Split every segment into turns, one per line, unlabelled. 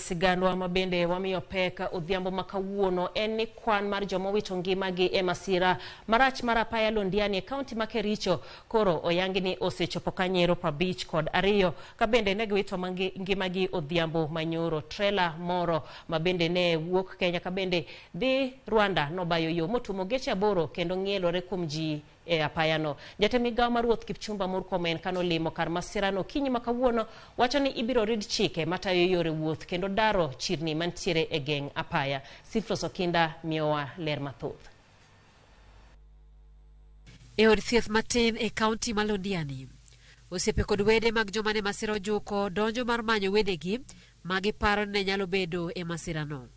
Sigandwa ma bende wamiyo pek odhiambo ma kawuono en ni kwan mar joma owito ngimagi e masira marach mar apaya Londiani e kaunti ma Kericho koro oyangi ni osechopo kanyero 52 ka bende ne giwito ngimagi odhiambo manyoro. Trela moro ma bende ne wuok Kenya ka bende dhi Rwanda nobayo yo motuomo geche 8 kendo ng'ielore kuom ji e apayano. Jatend migawo mar wuoth Kipchumba Murkomen kanolimo kar masirano okinyi ma kawuono wacho ni ibiro rid chike matayo yore wuoth kendo daro chirni mantiere e geng' apaya. Sifros Okinda miyowa ler mathoth.
E od thieth matin e kaunti ma Londiani, osiepe kod wede mag joma ne masira ojuko donjo mar manyo wedegi ma giparo ni ne nyalo bedo e masirano.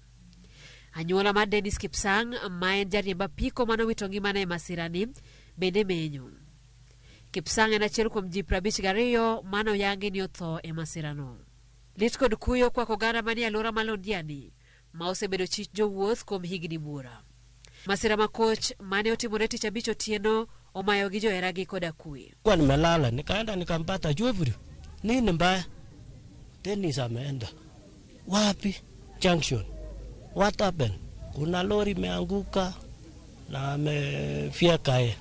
Anyuola mar Dennis Kipsang, ma en jariemb apiko manowito ngimane e masirani, bende menyo. Kipsang en achiel kuom ji 52 mane oyangi ni otho e masirano. Lit kod kuyo kwako oganda manie alwora ma Londiani, ma osebedo chich jowuoth kuom higni buora. Masira makoch mane otimore tich abich otieno omayo gi joheragi koda kwe.
Kwa nimelala nikaenda nikampata Geoffrey. Nini mbaya? Dennis ameenda. Wapi? Junction. What happened? Kuna lori imeanguka na amefyeka yeye.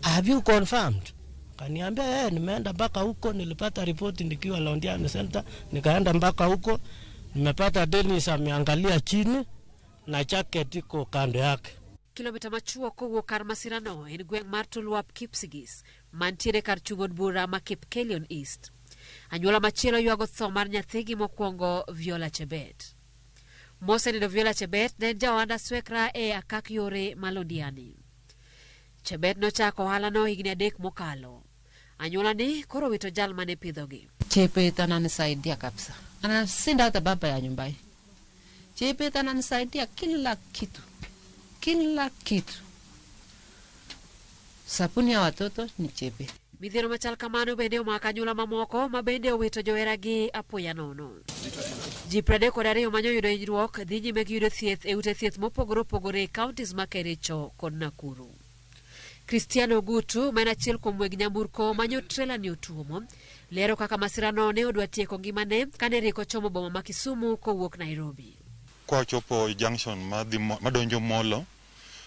Have you confirmed? Kaniambia nimeenda mpaka huko, nilipata ripoti nikiwa Londiani Center, nikaenda mpaka huko, nimepata Dennis ameangalia chini na jacket iko kando yake.
Kilomita machuok kowuok kar masirano en gweng' mar Tuluap Kipsigis mantiere kar chung' od bura ma Kipkelion East. Anyuola machielo ywago tho mar nyathigi mokwongo Viola Chebet. Mosenindo Viola Chebet ne en jaohand aswekra e akak yore ma Londiani. Chebet nochako ohalano higni 3 mokalo. Anyuola ni koro wito jal mane pidhogi.
Chebet ananisaidia kabisa. Anashinda hata baba ya nyumba hii. Chebet ananisaidia kila kitu. Kila kitu. Sabuni ya watoto ni Chebet.
Midhiero machal kamano bende omako anyuola mamoko ma bende owito joheragi apoya nono. Ji 32 manyo yudo hinyruok dhi nyime gi yudo thieth e ute thieth mopogore opogore e counties ma Kericho kod Nakuru. Cristiano Ogutu, ma en achiel kuom weg nyamburko manyo trela ni otuomo, lero kaka masirano ne odwa tieko ngimane kane rik ochomo boma ma Kisumu kowuok Nairobi.
Kwa ochopo junction madonjo Molo,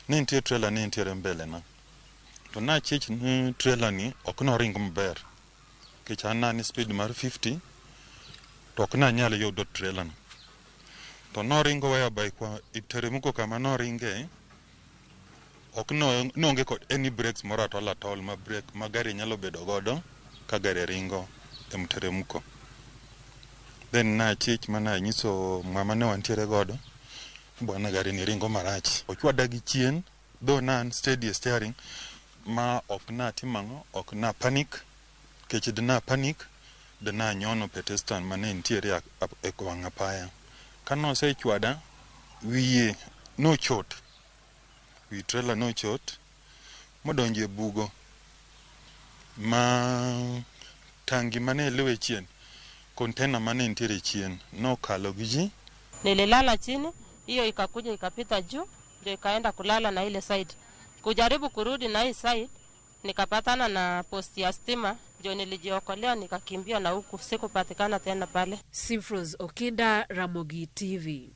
ne nitie trela ne nitiere mbele na. To nachich ni trela ni ok noring maber. Nikech an nani speed mar 50, to ok nanyal yudo trela no. To noringo whereby kwa iteremko kama noringe, ok no, noonge kod any brakes moro at all at all ma brake ma gari nyalo bedo godo ka gari ringo e mteremko. Then nachich mana nyiso ng'ama ne wantiere godo, bwana gari ni ringo marach. Ochwada gi chien, though na an steady e steering, ma ok natimo ang'o, ok na panic, nikech dina panic, dina nyono pedestrian mane nitiere e wang' apaya. Kanosechwada, wiye nochot. Wi trailer nochot, modonjo e bugo ma tangi mane luwe chien, container mane nitiere chien nokalo gi ji.
Nililala chini, hiyo ikakuja ikapita juu, ndio ikaenda kulala na ile side. Kujaribu kurudi na hii side, nikapatana na posti ya stima, ndio nilijiokolea nikakimbia na huku sikupatikana tena pale.
Simfros Okinda, Ramogi TV.